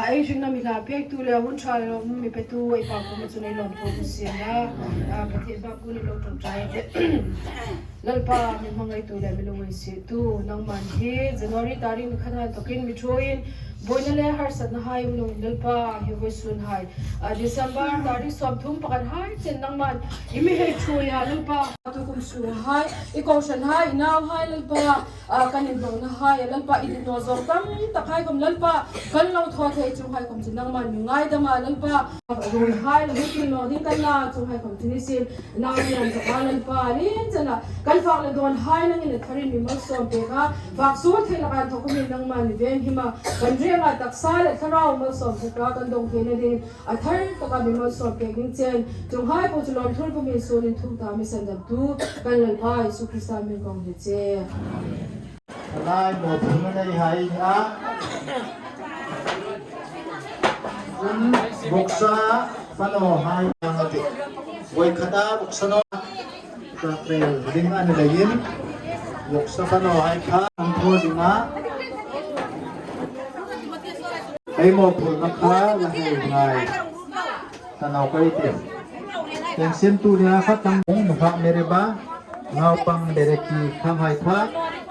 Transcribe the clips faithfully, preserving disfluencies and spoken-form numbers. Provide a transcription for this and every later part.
Ei hringna mi hla pektu le hun ṭha le lawmum mi petu ei Pa kuoma chun ei lawmthu sien a. A, Pathien Pa kuoma lo ṭawngṭai. Lalpa, mi hmangaitu le mi lunginsiettu, nangman hi January tarik ni khat hai inthokin mi ṭhuoiin buoina le harsatna hai um naw Lalpa, hi vawisun hai, a, December tarik sawmthum pakhat hai chen nangman i mi hei ṭhuoi a Lalpa. Tu kum sunga hai, i kohran hai, i nau hai Lalpa, a, kan inhnawkna hai, a Lalpa, i dit naw zawng tam tak hai khom Lalpa, kan lo thaw thei chung hai khom chu nangman mi ngaidam a Lalpa. Ruol hai, lo hung kil naw ding kan la chung hai khom chu ni sin, nau ni an tak a Lalpa, ni chena, kan fak le dawn hai nangin a tharin mi malsawm pek a, fak suol thei laka inthokin nangman mi veng him a, kan rienga taksa le thlarau malsawm pek a, kan dawng theina ding, a thar taka mi malsawm pek ding chen, chung hai po chu lawmthu pumin suolin thum ta mi sandamtu, kan Lalpa Isu Krista hmingin kan hni che. Lai mawphurna nei hai a. Vawksa fanu hai ang a tih. Voi khata vawksa naw. Ka pel ding a ni leiin. Vawksa fanu hai kha an thaw ding a. Ei mawphurna kha la hei ngai. Ka nau kai ti. Tengsin tu nia kha tang bung nu kha mere ba. Naupang mere ki kha hai kha.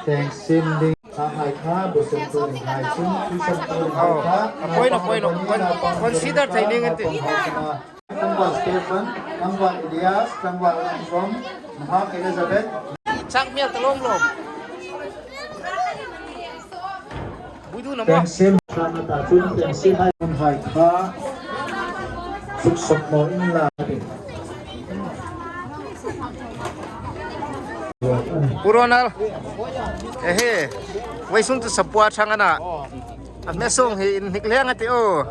Tengsin ding kha hai kha. Busin tu ni hai sin. Tuition tu ni hai kha. Apoi na, apoi na. Con-, consider thei ning an ti. Tangval Stephen, Tangval Elias, Tangval Langsom, Mahak Elizabeth. Chak mial ta lawm lawm. Buidu na mo. Tengsin, sana ta chun tengsin hai, hai kha. Suk sok mo in la. Pu Ronald. Ehe. Vawisun tu sapua thang ana. A hmesung hi inhnik leng a ti o.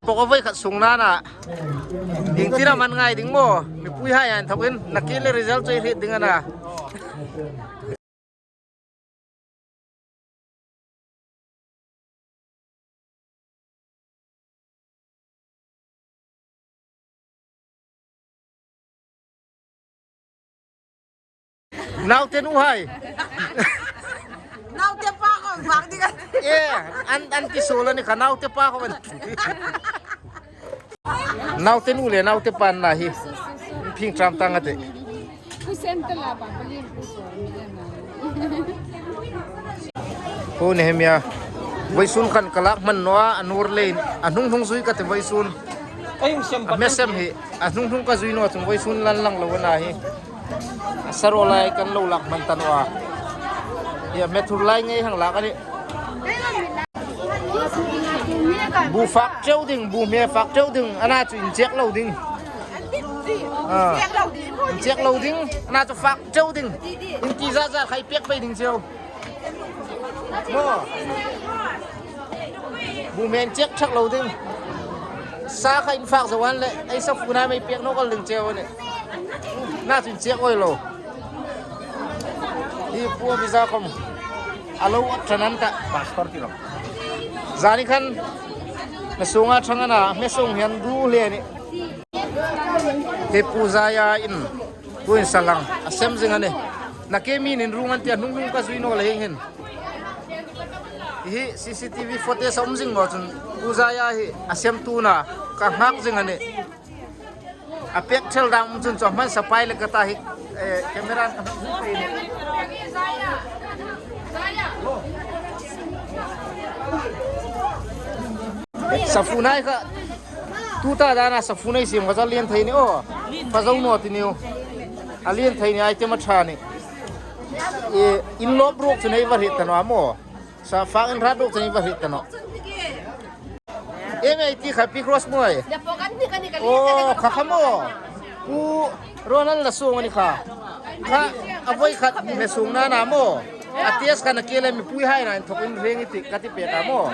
Pok a voi khat sung nana. Ding tina man ngai ding mo. Mipui hai an thokin. Nakie le result chu i hriet ding ana. Naute nu hai. Naute pa ko vak ding a. E, an, an ti suol a ni kha naute pa ko an. Naute nu le naute pa na hi. Phing tram tang a ti. Pu Sen ta la pa pa lin pu so ni le na. Pu Nehemia. Vawisun khan ka lak hman naw a, a nur leiin. A hnung hnung zui ka ti vawisun. A hmesem hi. A hnung hnung ka zui naw a chun vawisun lan lang lo a na hi. A saruo lai kan lo lak hman ta naw a. Hi a hmethur lai ngei hang lak a nih. Bu fak ṭeu ding, bu hme fak ṭeu ding, ana chu inchek lo ding. A, inchek lo ding, ana chu fak ṭeu ding. Inti za za khai pek pei ding cheu. Maw. Bu hme inchek thak lo ding. Sa kha in fak zo an le, ei sa funa mei pek naw kal ding cheu a nih. Ana chu inchek oi lo. Hi pu a biza khom. A lo ṭan an ta. Pastor ti lo. Zani khan. Hmesung a thang ana, hmesung hian du hle a nih. Hi pu Zaya in. Tuin salang. A sem zing a nih. Nakie mi nin rung an ti a hnung hnung ka zui naw le hin. Hi C C T V footage a um zing naw chun. Pu Zaya hi a sem tu na. Ka nghak zing a nih. A pek thel dang um chun chu hman sa pai le ka ta hi, eh, camera an ka hmang zui pei ni. Safunai kha. Tuta dana safunai sim ka cha lien thei ni o. Ka zo naw ti ni o. A lien thei ni item a ṭha ni. Eh, in lop ruok chu nei va hriet ta naw maw. Sa fak in rat dok chang i va hriet ta naw. Em ei ti kha Pi Cross mawi. Aw, kha kha maw. Pu Ronald la sung a ni kha. Kha a voi khat hmesung nana maw. A test kha nakie le mipui hai na inthawk in reng i ti ka ti pek a maw.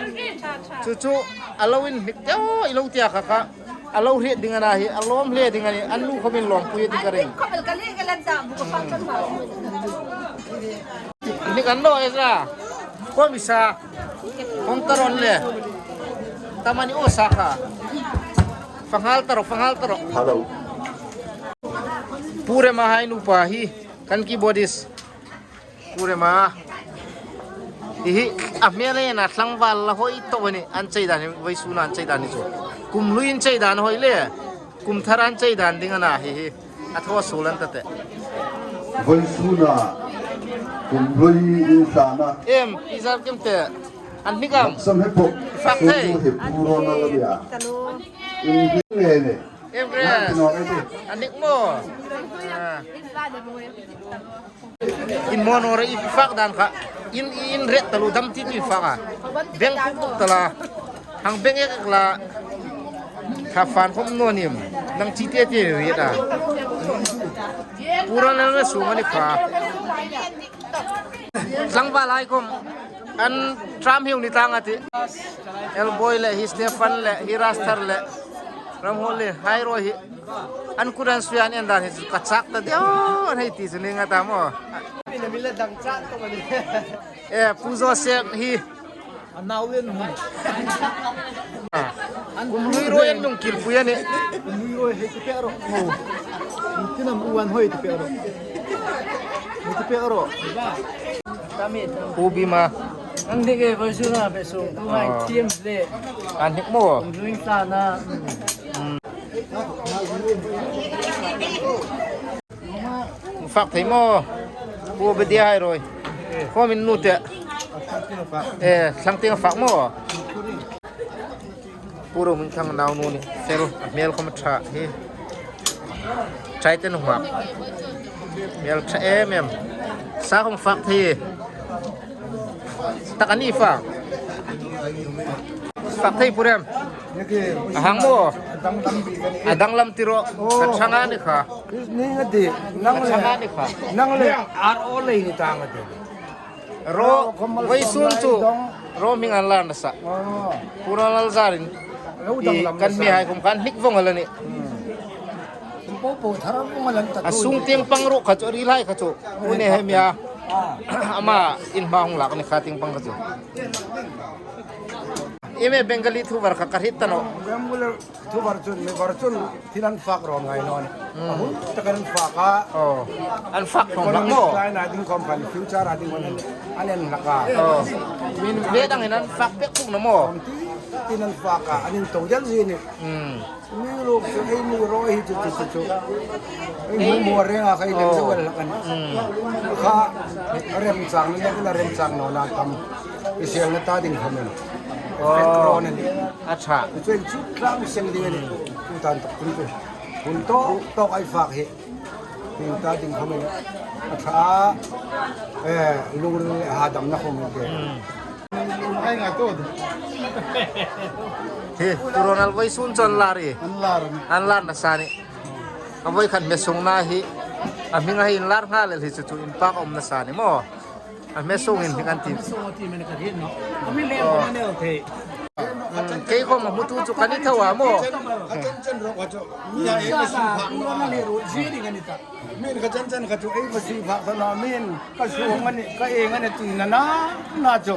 Chu chu a lo inhnik teu i lo tia kha kha. A lo hriet ding a na hi, a lawm hle ding a nih, an nu khawmin lawmpui a ti ka ring. Ni kan lo Ezra. Ko mi sa. Kong ta ron le. Tamani o sa kha. Fanghal ta ro, fanghal ta ro. Hello. Pu Rema hai nupa hi. Kan keyboardist. Pu Rema. Hi hi, a hmel a tlangval la hoi tawp a nih, an chei dan hi, vawisuna an chei dan hi chu. Kum hluin chei dan hoi le, kum tharin chei dan ding a na hi hi. A thaw suol an ta teh. Vawisuna, kum hlui in tlana. Em, i zar kim te. An hnik am? Sam he po. Fak thei. He puro na lo ya. In hnik nge ne. Em, Grace. An hnik maw? Ah. In maw naw re, i fak dan kha. In, in ret taluo, dam ti ti fak a. Beng kuk kuk ta la. Hang beng ek ek la. Kha fan khom naw nim. Nang chi te te ri ta. Puro na na su mani kha. Tlangval hai khom an tram hiu ni tang a tih. Elboy le, hi Stefan le, hi Rastar le. Ramhol le, hai ro hi. An kuran suyan en dan hi chu ka chak ta deu, an hei ti chu ni nga ta maw. Mina mila dang chak ta mani. Eh, Pu Joseph hi. An nau len hung. Kum hlui ro en nung kil pui a nih. Kum hlui ro hei ti pe ro. Mo. Ti nam uan hoi ti pe ro. Hei ti pe ro. Pu Bima. Ang hnik e, vawisuna pe su. Tu mai Ah. Team le. An hnik maw? Kum hlui tlana. Fak thei maw? Pu Bedia hai ro. Khom in nu te. Eh, thlang ting fak maw? Pu Rominthang nau nu ni. Fel, a hmel khom a ṭha hi. Chai te nu hmak. Hmel ṭha em em. Sa khom fak thei. Tak a ni fak. Fak thei Pu Rem. A hang maw? A danglam ti ro. Ka changa ni kha. Ni nga di. Nang le. Ka changa ni kha. Nang le. Ar o le ni ta nga di. Ro, vawisun chu. Ro hming an lan sa. Oh. Pu Ronald zarin. Lo I danglam kan sa. Mi hai khom kan hnik vong a la nih. Hmm. Po po thar vong a la ta. A sung tieng pang ro kha chu ri lai kha chu. U ne he mi a. Ah. Ama in hma hung lak ni kha tieng pang kha chu. Ime Bengali thu var kha ka hriet ta naw. Bengali thu var chun, mi var chun, thil an fak ro ngai naw ni. Hmm. A hun tak an fak a. Oh. An fak ro ngai naw. Economic line a ding company future a ding hon an, an en hlak a. Oh. Min ve dang in an fak pek puk naw maw. Tin an fak a, an in to del zie ni. Hmm. Mi ruok chu ei mi ro hi chu chu chu chu. Ei hmu maw reng a kha ei lem Oh. Zo el hlak a nih. Mm. Kha remchang ni le remchang nawna tam. I sel na ta ding kha men. Oh. Fek ro na ni. A ṭha. Chu chu tlang seng ding a nih. Chu tan tak kun chu. Kun to to ai fak hi. Tin ta ding khawm a ṭha. Eh, lungril le hadamna khawm a ni. Hmm. Ai nga to. Hi, Pu Ronald vawisun chun lar hi. An lar. An lar nasa ni. A voi khan hmesungna hi. A hming a hin lar nghal el hi chu chu inpak um nasa ni maw. A hmesung in hi kan ti. Hmesung ti men ka hin no. Ka mi le Oh. Ko na nel thei. Hmm, kei khawm a hmutu chu kan ni tho a maw. Ka chen chen ro ka chu. Mi a ei Sa ma si sa, pha. Pu Ronald le ro ji ni kan ni ta. Min ka chen chen ka chu ei ma si pha ka na min ka suong a ni, ka ieng a ni ti na na, na chu.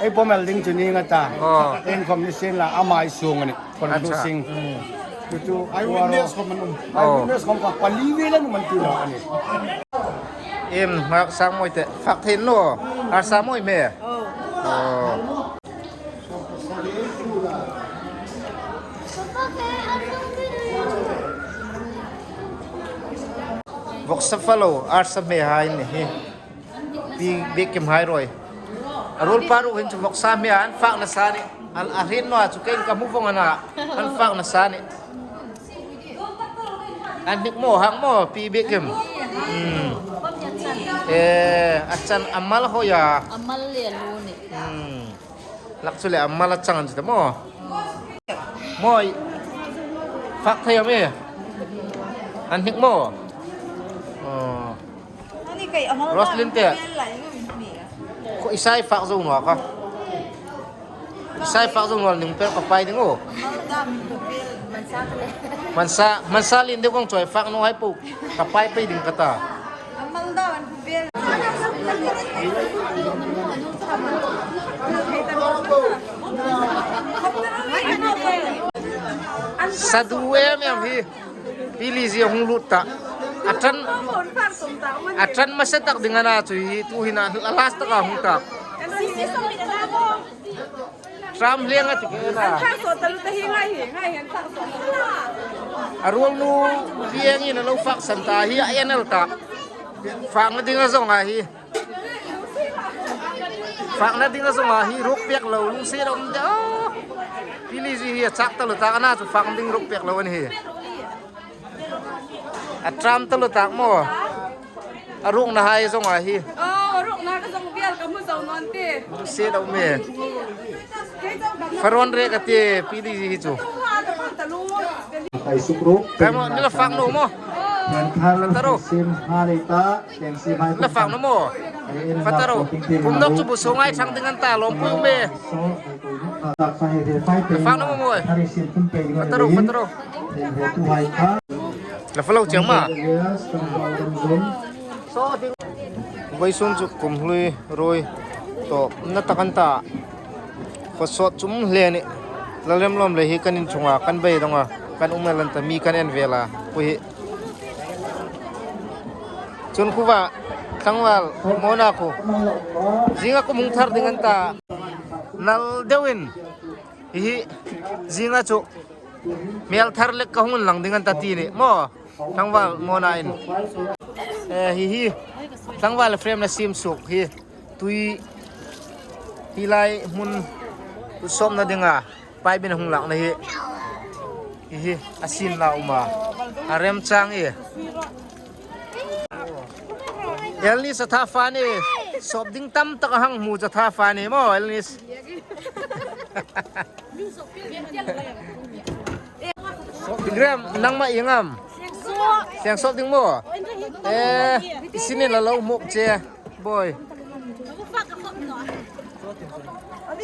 Ei pawm el ding chu ni nga ta. Oh. Ei khawm ni sien la, ama ei suong a ni. Kon Acha. Tu sing. Hmm. Tu tu, Eyewitness khawm an um. Oh. Eyewitness khawm ka pali ve la nu man ti la a ni. Em, ngak sang mawi te, fak thei naw. Ar sa mawi me. Oh. Oh. Vawksa falo, arsa hme hai ni hi. Pi Biekim hai ruoi. A ruolpa ruok hin chu vawksa hme an fak nasa ni. A, a hriet naw a chu keiin ka hmu vong a na. An fak nasa ni. An hnik maw, hang maw, Pi Biekim. Hmm. Eh, a chan a mal hoi a. A mal le a lu ni. Hmm. Lak chu le a mal a chang an chu ta maw. Maw, fak thei am e. An hnik maw. Oh. Roslyn te. Ko i sai fak zo naw ka. I sai fak zo naw ning per ka pai ding o. Mansa, mansa lien deu kong choi fak naw hai po. Ka pai pei ding ka ta. Sa du em em hi. Pi Lizia hung lut ta. A ṭan, a ṭan hmasa tak ding a na chu hi, tu hin a last taka hung ta. Tram leng a ti ke na. A ruolnu Piengi'n a lo fak san ta hi a en el ta. Fakna dinga zong a hi. Fakna dinga zong a hi, ruok pek lo, lungsiet a um de. Pi Lizzy hi a chak taluo tak a na chu fak ding ruok pek lo a ni hi. A tram taluo tak maw. A ruokna hai zong a hi. Oh, ruokna ka zong vial ka hmu zo naw ti. Lungsiet a um e. Fa rawn rek a ti, Pi Lizzy hi chu. Kai suk ruok. Kai maw, ni la fak naw maw. Fa ta ro. Sim ha le ta. La fak naw maw. Fa ta ro. Kum nawk chu bu so ngai thang ding an ta lawmpui um e. La fak naw maw maw. Fa ta ro, fa ta ro. La fa lo chiang ma. Vawisun chu kum hlui ruoi tawpna tak an ta. Khawsawt chu um hle a nih. La lem lawm le hi kan in chunga kan beidonga kan um el an ta, mi kan en vel a. Pui hi. Chun khuwa, tlangval, mawna khu. Zinga kum hung thar ding an ta. Nal deuin. Hi hi, zinga chu. Hmel thar lek ka hung inlang ding an ta ti ni. Maw, tlangval, mawna in. Eh, hi hi. Tlangval frame-na siem suok hi. Tui. Hi lai hmun. Sawpna dinga. Pipe-in a hung lakna hi. Hi hi, a sin la um a. A remchang e. Elnis a tha fa ni. Sawp ding tam tak a hang hmu chu a tha fa ni maw, Elnis. Graham, nangma ieng am. Seng sawp ding maw. Eh, i sinin la lo hmu che. Boy.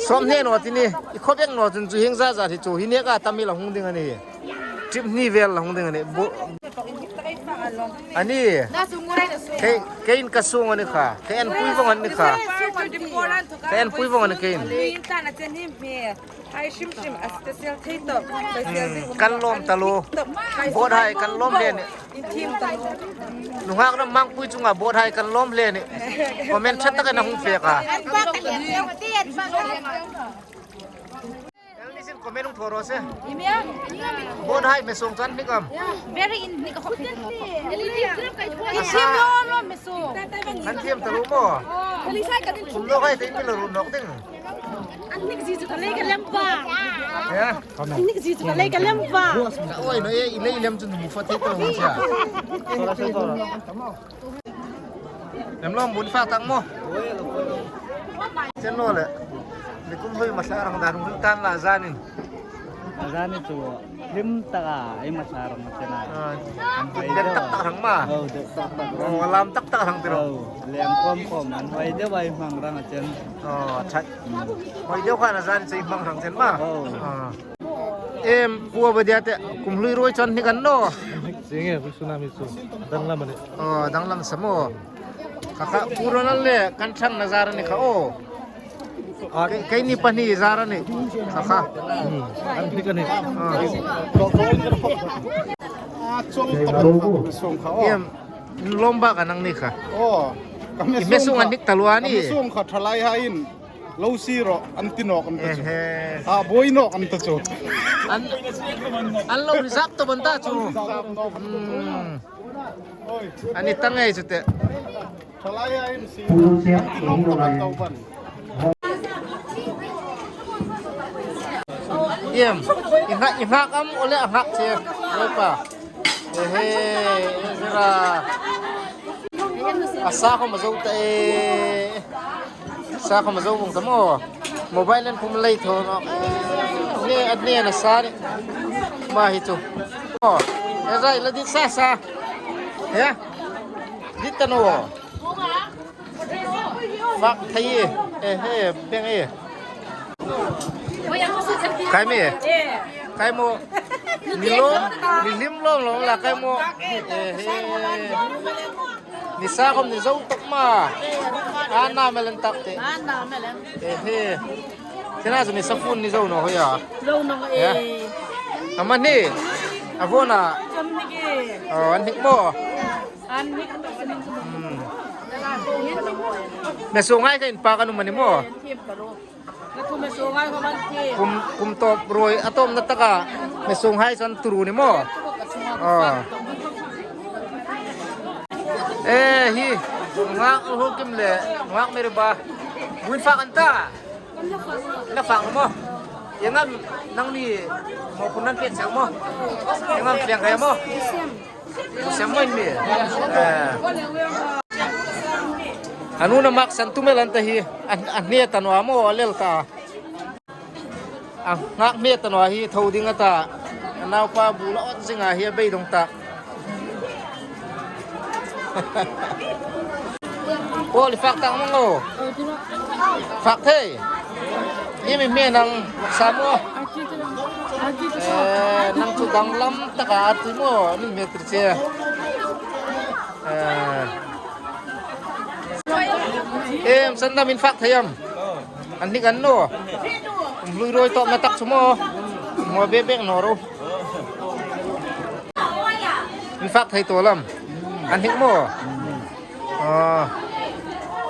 Sawp hne naw ti ni, i khawp ek naw chun chu hieng zat zat hi chu hi neka tam hi la hung ding a nih. Trip hni vel la hung ding a nih. Bo-, a nih. Kei, kein ka sung a ni kha. Ka enpui vong a ni kha. Ka enpui vong a ni kein. Ai, hrim hrim, a special thei tawp, special thei. Hmm, kan lawm taluo. Boat hai kan lawm hle ni. In thim taluo. Nunghak ram Mangpui chunga boat hai kan lawm hle ni. Comment ṭha takin a hung pek a. Elnisin comment hung thaw raw se. Boat hai me sung chan hnik am. Very in hnik a hawk hnik a hawk. In thim lawm lawm me sung. Kan thim taluo maw. Kum lo hai te mi lo ru nawk ding. An hnik zie chu ka lei ka lem va. Ya. An hnik zie chu ka lei ka lem va. Oi, no, e, i lei lem chu nu fa thei ta lo sia. Lem lawm bun fa tak maw. Chen lo le. Ni kum hoi ma sa rang dan hoi tan la zanin. A zanin chu. Hlim taka, ei hmasa rawng a chen a. Ah, an hoi deu tak tak rang ma. Oh, deu tak tak rang. Oh, lam tak tak rang ti ro. Oh, lem khom khom, an hoi deu ei hmang rang a chen. Oh, chai. Hmm. Hoi deu kha na zan chei hmang rang chen ma. Oh. Ah. Em, pu ba dia te, kum hlui ruoi chun hnik an naw. Sing e, tsunami chu. Danglam a nih. Oh, danglam sa maw. Kha kha, pu Ronald le, kan chang na zar a ni kha, oh. Ke-, keini pahni zar a nih. Kha kha. Hmm. An hnik a nih. Ah. Ah, chuong tak tak mi sung kha, oh. Em, lawm bak a nang ni kha. Oh. Ka mi sung an hnik taluo a nih. Ka mi sung kha thalai haiin. Lo si ro, an ti nawk an ta chu. Ehe. Ah, buoi nawk an ta chu. An, an lo reserve tawp an ta chu. Hmm. Oi. An ni ta ngei chu te. Thalai haiin si. An ti nawk nawk an ta u pan. Em, i nghak, i nghak am ole a nghak che. Oi pa. Ehe, Ezra. A sa khom a zo ta e. Sa khom a zo vong ta maw. Mobile an pum lei thaw nawk. Ne, a ne na sa ni. Ma hi chu. Oh, Ezra, la dit sa sa. Ya. Dit ta naw. Fak thei e. Eh, eh, beng e. Kai mi. Kai maw. Mi lo, mi hlim lo lo la kai maw. Eh, eh. Mi sa khom ni zo tawp ma. An na mel an tak te. An na mel an. Eh, eh. Tina chu mi sa fun ni zo naw hoi a. Zo naw e. Ya. Ama ni. A vona. Cham ni ke. Oh, an hnik maw. An hnik. Hmm. Hmesûnghai kha inpak an um a ni maw? Kum, kum tawp ruoi a tawpna taka hmesûnghai chu an tuor a ni maw? Aw. E, hi. Ngak Hlukim le Ngak Meriba. Buin fak an ta. La fak maw? Ieng am nangni mawphurna pêk cheu maw? Ieng am pieng kai maw? Sem maw in mi? Eh. A nuna mak san tum el an ta hi. A, a hne ta naw maw, a lel ta. A nghak hne ta naw hi, tho ding a ta. A naupa bu la awt zing a hi, a beidong ta. Paul, i fak tang mawng o. Fak thei. Iem i hme nang sa maw? Eh, nang chu danglam taka a ti maw? Ni hme tir che. Eh. Em, Sandam, in fak thei am? An hnik an naw. Hlui ruoi tawpna tak chu maw? Maw bek bek naw ro. In fak thei tawp am? An hnik maw? Ah.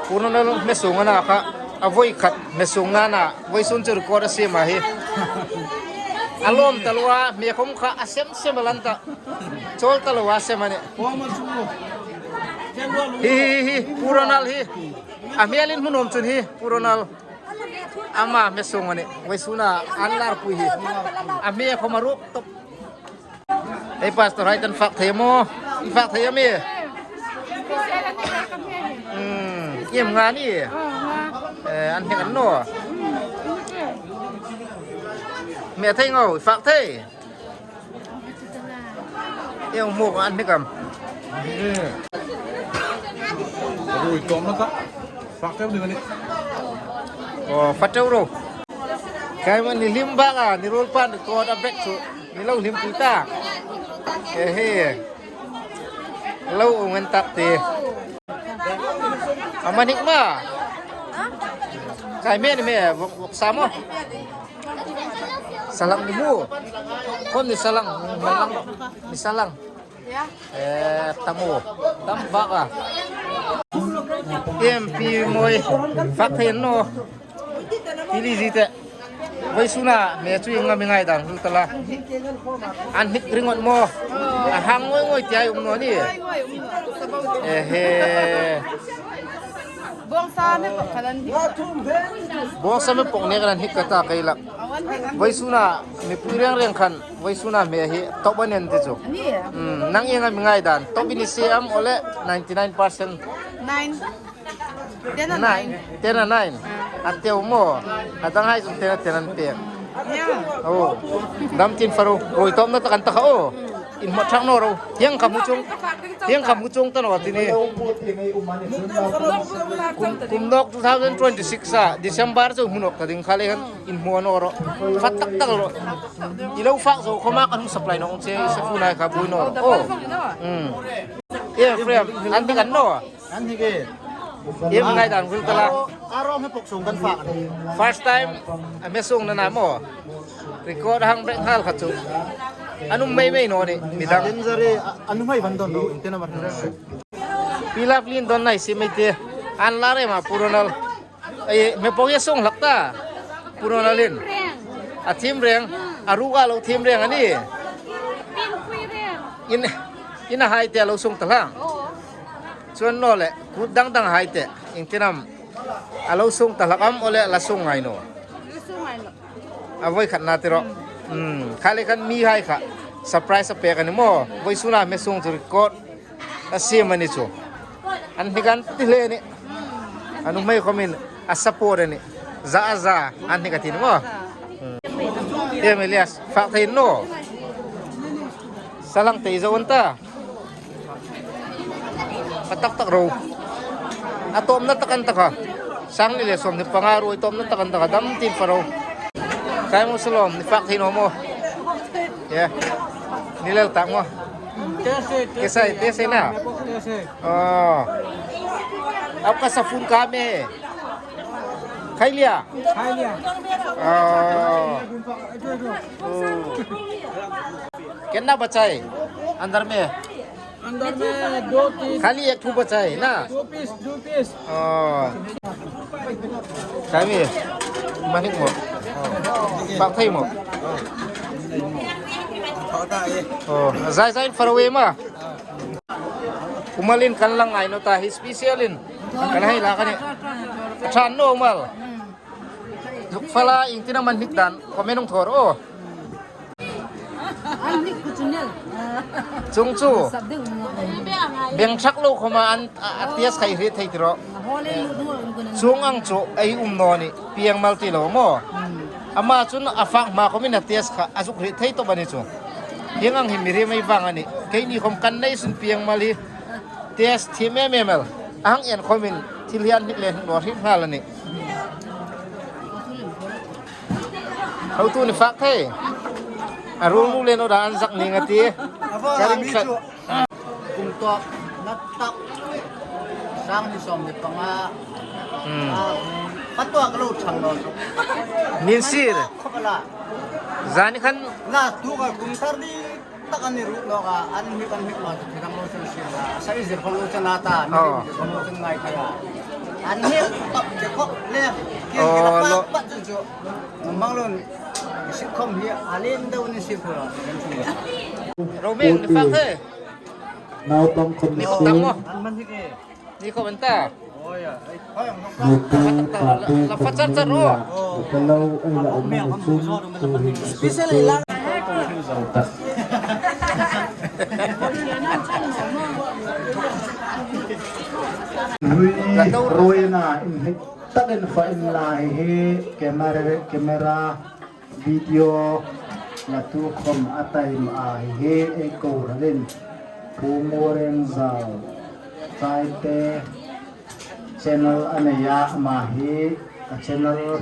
Pu Ronald hmesûng a na kha. A voi khat hmesûng a na. Voisun chu record a siem a hi. A lawm ta lo a, hme khom kha a sem sem a lan ta. Chawl ta lo a sem a nih. Hi, hi, hi, hi. Pu Ronald hi. A hmelin hmu nuom chun hi, Pu Ronald. Ama hmesûng a nih. Voisuna an larpui hi. A hme khom a ruk tawp. Ei pastor hai tan fak thei maw? Fak thei am i? Hmm, iem nga ni? Eh, an hnik an naw. Hme thei ngei, fak thei. Iem hmu an hnik am? Ruoi tawpna ka. Fak thei ni. Aw, fak thei ro. Kei ma ni hlim bak a, ni ruol pan ni ko da bek chu. Ni lo hlim pui ta. He he. Lo ung an tak ti. Ama hnik ma. Kei ma ni hme, vok, vok sa maw. Salang ni hmu. Khom ni salang, ni salang. Eh, tam u. Tam bak a. M P Moi. Fak thei naw. Pili zi te. Voisuna, hme chu ieng am i ngaidan hril ta la. An hnik ringawt maw. A hang ngoi ngoi ti a um naw ni. Eh, he. Bawngsa me pawk khan an hnik. Bawngsa me pawk nek an hnik ka ta kei la. Voisuna, mipui reng reng khan. Voisuna hme hi top an en ti chu. Ani. Hmm, nang ieng am i ngaidan? Top i ni si am, ole ninety nine percent? Nine. Ten a nine. Nine. Ten a nine. Ah. A te u maw. A dang hai chu ten a ten an pek. Yeah. Oh. Dam tin fak ro. Ruoi tawpna tak an ta kha o. Inhmaw thak naw ro. Hieng kha hmu chuong. Hieng kha hmu chuong ta naw ti ni. Kum, kum nawk two thousand twenty-six a December chu hmu nawk ta ding kha le khan. Inhmaw naw ro. Fak tak tak ro. I lo fak zo khoma kan hung supply nawk che, se fu nai kha buoi naw ro. Oh. Hmm. Ieng frame, an hnik an naw. An hnik e. Ieng ngaidan hril ta la. A ro hme pawk sung kan fak. First time, a hmesûng na na maw. Record hang brek nghal kha chu. An um mei mei naw ni, midang. An zari, a, an um hai van don ro, in te na mar. Pi Lovely in don nai si mei te. An la re ma Pu Ronald. Ei, hme pawk hi a sung hlak ta. Pu Ronald in. Thiem reng. A thiem reng. Hmm. A ruk a lo thiem reng a ni. Pinpui reng. In, in a hai te a lo sung ta hlak. Oh. Chuong naw le, kut dang dang hai te. Ieng tin am. A lo sung ta hlak am, ole la sung ngai naw. Lo sung ngai naw. A voi khat na ti ro. Hmm. Hmm. Kha le khan mi hai kha. Surprise a pek a ni maw. Voisuna hmesûng chu record. A siem a ni chu. An hnik an ti hle ni. A nuhmei khomin a support a ni. Za a za an hnik a ti ni maw. Hmm. Em Elias, fak thei naw. Salang tei zo an ta. A tak tak ro. A tawpna tak an ta kha. Sang ni le sawm ni panga ruoi tawpna tak an ta kha. Dam tin fak ro. Kai mu salom ni fak thei naw maw. Yeah. Ni lel tak maw. Tese, tese. Kesai, tese na. Tese. Oh. Aap ka sa phone kaam hai? Khai liya? Khai liya. Oh. Oh. Kitna bacha hai? Andar mein? Khali ek thu bachai na. Two piece, two piece. Oh. Kami. Manik mo. Pak thei mo. Oh, zai zai far away ma. Kumalin kan lang ai no ta hi special in. Kan hai la kan ni. Than no mal. Zuk fala ieng tina man hnik dan comment hung thawr o. An hnik ku chu nel. Chung chu. Sap ding. Beng thak lo khoma an a, a test khai hriet thei ti ro. Chung ang chu ei um naw ni pieng mal ti lo maw. Ama chun a fak hma khomin a test kha a zuk hriet thei tawp a ni chu. Hieng ang hi mi ri mai vang a ni. Keini khom kan nei sun pieng mal hi. Test thi me me mel. Ang en khomin thil hian hnik le hnik lo hrim hal a ni. Hotu ni fak thei. A rul rul le no dan zak ni nga ti. Ka ring khat. Kum tua na tak. Sang ni som ni panga. Hmm. Ah, ka tua ka lo chang lo. Nin sir. Khop la. Zani khan. Na tu ka kum thar ni. Tak an ni ruk nawk a, an hnik, an hnik lo chu thirang lo chun sir la. Sa i zir khom lo chun a ta, mi zir khom lo chun ngai thei a. An hnik tak che khop le, kian ki la pat pat chun chu. Mang lo ni sir khom hi a lien deu ni sir khom lo. Ro meng ni fak he. Naupang khom ni khom tang mo. An man hi ke. Ni ko benta. Nupa pate la fa char char ro. Ka lo ei la um ni chun tu hin special la. Rui ruina in hek takin fa in la hi camera, camera. Video la tu khom a time a hi hi ei ko ralin Pu Ngureng Zau Taite channel a nei a, ama hi a channel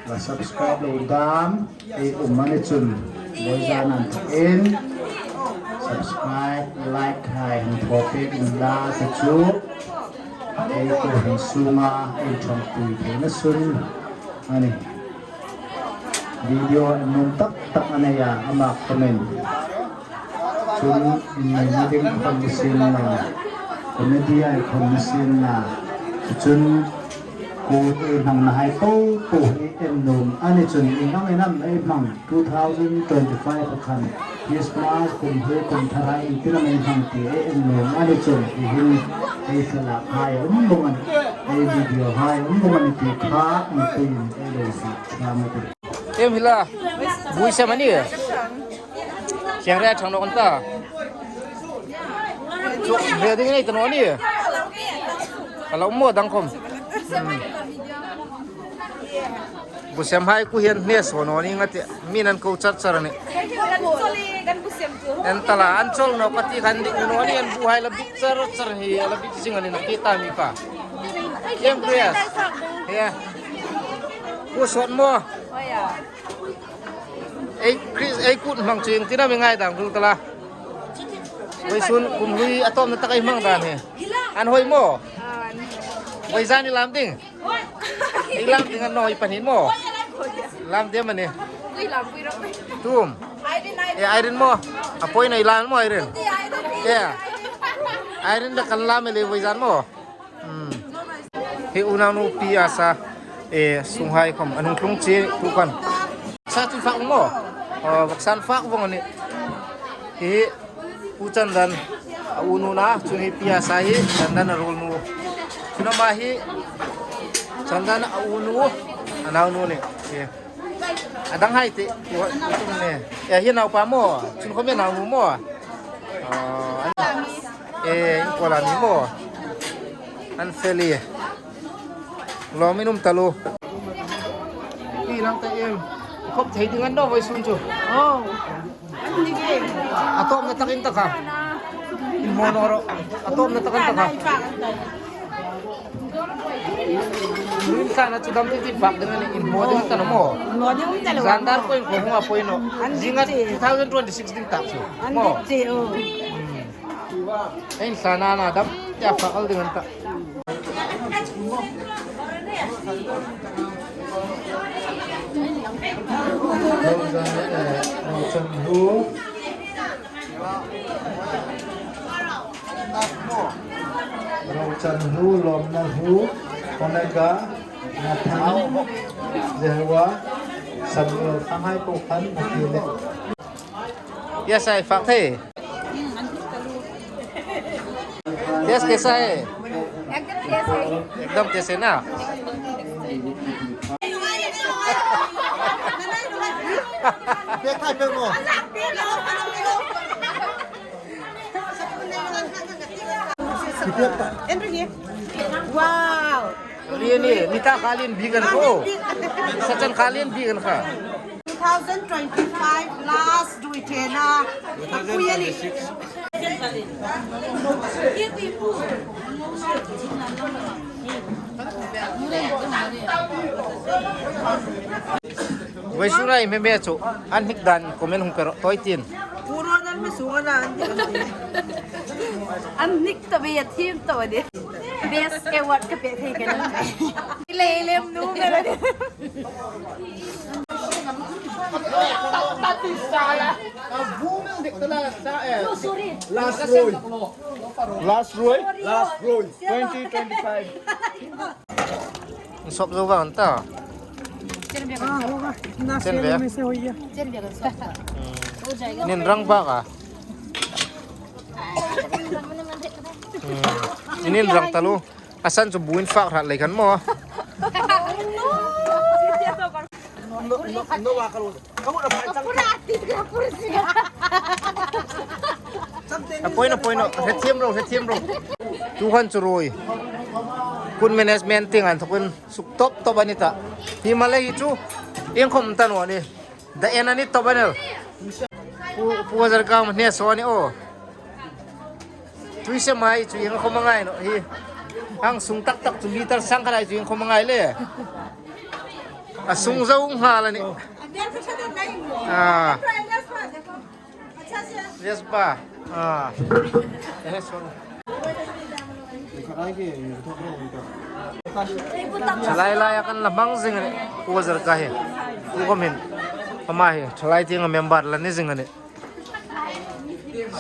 la subscribe lo dam ei um a ni chun vawizan an in subscribe, like hai han thaw pek in la sa chu ei ko hin sunga ei thawmpui theina sun a ni. Video nuom tak tak a nei a, ama comment. Chun innei ding khom ni sien la, comedy ai khom ni sien la. Chun ko ei hmangna hai po po hi en nuom a ni chun ieng ang inam ei hmang two thousand twenty-five a khan. Christmas kum hlui kum thar hai ieng tin am ei hmang ti ei en nuom a ni chun hi hin ei thlalak hai um bawk a ni. Ei video hai um bawk a ni ti kha mi pui in ei lo si. Em hi la. Bui sem a ni. Siang re thang lo kan ta. Chu ve ding nei ta naw ni. Ka lo maw dang khom. Hmm. Bu sem hai ku hian hne saw naw ni nga ti. Mi nan ko char char a ni. En ta la, an chawl naw ka ti khan dik naw ni, an bu hai la bik char char hi, la bik zing a ni na ti ta mi pa. Em Priya. He. Ku sawt maw. Ei, Chris, ei kut hmang chu ieng tin am i ngai dang rul ta la. Vawisun kum hlui a tawpna tak ei hmang dan hi. An hoi maw? Vawizan i lam ding. Ei lam ding an naw i pahni maw? Lam ding am a ni? Tum. E, Irene maw? A poi nei lam maw, Irene? E. Irene da kan lam e le vawizan maw? Hmm. Hi unau nu Pi Asa, e, sunghai khom, an hung tlung chi tu kan. Sa chu fak maw? Aw, vawksan fak vawng a ni. Hi Pu Chandan a unu na, chu hi Pi Asa hi Chandan a ruol nu. Chu nama hi Chandan a unu, a nau nu ni. Hi. A dang hai ti, tu, tu ne. E, hi naupa maw, chun khom e nau nu maw. Aw, an, e, in ko la mi maw. An feli. Lawm in um ta lo. Pi lang ta em. Khop thei ding an naw vawisun chu. Oh. A tawpna takin ta kha. Inhmaw naw ro. A tawpna takin ta kha. Min sa na chu dam ti ti fak ding a ni, inhmaw ding ta naw maw. Inhmaw ding ta lo. Zan dar ko in ko hung a poi naw. An dik ti. Zinga two thousand twenty-six ding tak chu. An dik ti, oh. Hmm. Ei inhlan a na dam tia fak al ding an ta. Rosa, eh, Rosa Blue. San hlu, lawmna hlu, Omega, Nathan, Jehovah, Samuel, khanghai po khan, Matthew le. Yes, I fak thei. Yes, कैसा है? एकदम कैसे है? एकदम कैसे ना? Wow. Ri ni, ni ta kha lien bik an kha. Sa chan kha lien bik an kha. Two thousand twenty-five last duitena. Two thousand twenty-six. Vaisuna i hme hme chu an hnik dan comment hung pe ro tawi tin. Puro nan mi sunga na an ti kan ti. An hnik ta ve a thim ta ve de. Best award ka pe thei ka ni. Lei lem nu ka ni. Last row. Last row. Last row. Twenty twenty-five. Sop zo vang ta. Chen ve. Nin rang bak a. Nin rang talu. A san chu buin fak rat lei kan maw. A poi naw, poi naw. Hre thiam ro, hre thiam ro. Tu khan chu ruoi. Kun management tieng an thawkin suk top top a ni ta. Hi ma le hi chu. Ieng khom ta naw ni. Da en a ni top a ni. Pu, pu Zarkam hne saw ni aw. Tui se mai chu ieng khom a ngai naw hi. Hang sung tak tak chu liter sang khat ai chu ieng khom a ngai le. A sung zo nghal a ni. A. Yes, pa. A. Eh, sorry. Thalai lai a kan la hmang zing a ni. Pu Zarkam hi. Pu khom hin. Ama hi. Thalai tieng a member la ni zing a ni.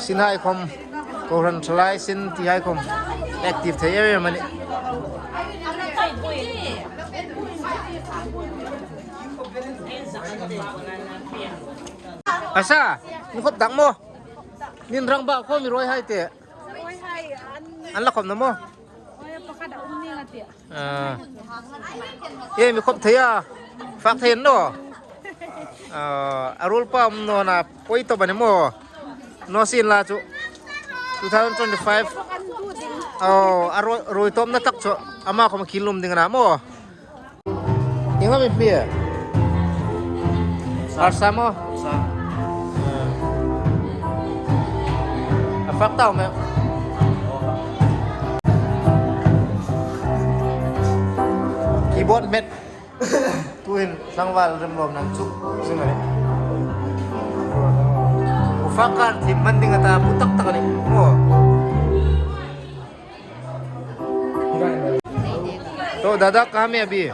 Sin hai khom, kohran thalai sin ti hai khom, active thei em em a ni. Asa, mi khop dang maw? Nin rang bak khom mi ruoi hai te. An la khom naw maw? A. E, mi khop thei a. Fak thei naw. A, a ruol pa um naw na poi top a ni maw. Naw sin la chu. Two thousand twenty-five. Aw, a ruoi, ruoi tawpna tak chu. Ama khom kil lum ding a na maw. Ieng am i hmie? Arsa maw? Arsa. A fak ta maw. Keyboard met. Tuhin tlangval remlawm nan chu zing a ni. Pu Fakar thim man ding a ta, pu tak tak a ni. Aw. To, dada, kahan hai abhi?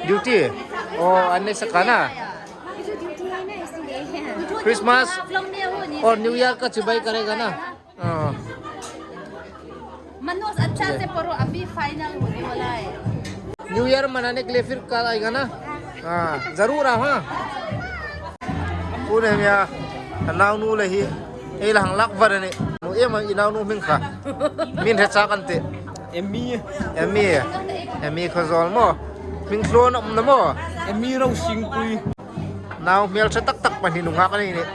Duty. Oh, anne se kana? Christmas aur New Year ka chibai karega na? Oh. Manoj, accha se padho, abhi final hone wala hai. New Year manane ke liye fir kal aayega na? Ha, zaroor aao, ha. Pu Nehemia, a naunu le hi, ei la hang lak var a ni. Nu em a i naunu hming kha. Min hre chak an tih. Emi. Emi. Emi Khawzawl maw. Hming tluon a um naw maw. Emi Rosingpui. Nau hmel ṭha tak tak pahni nunghak a ni nih.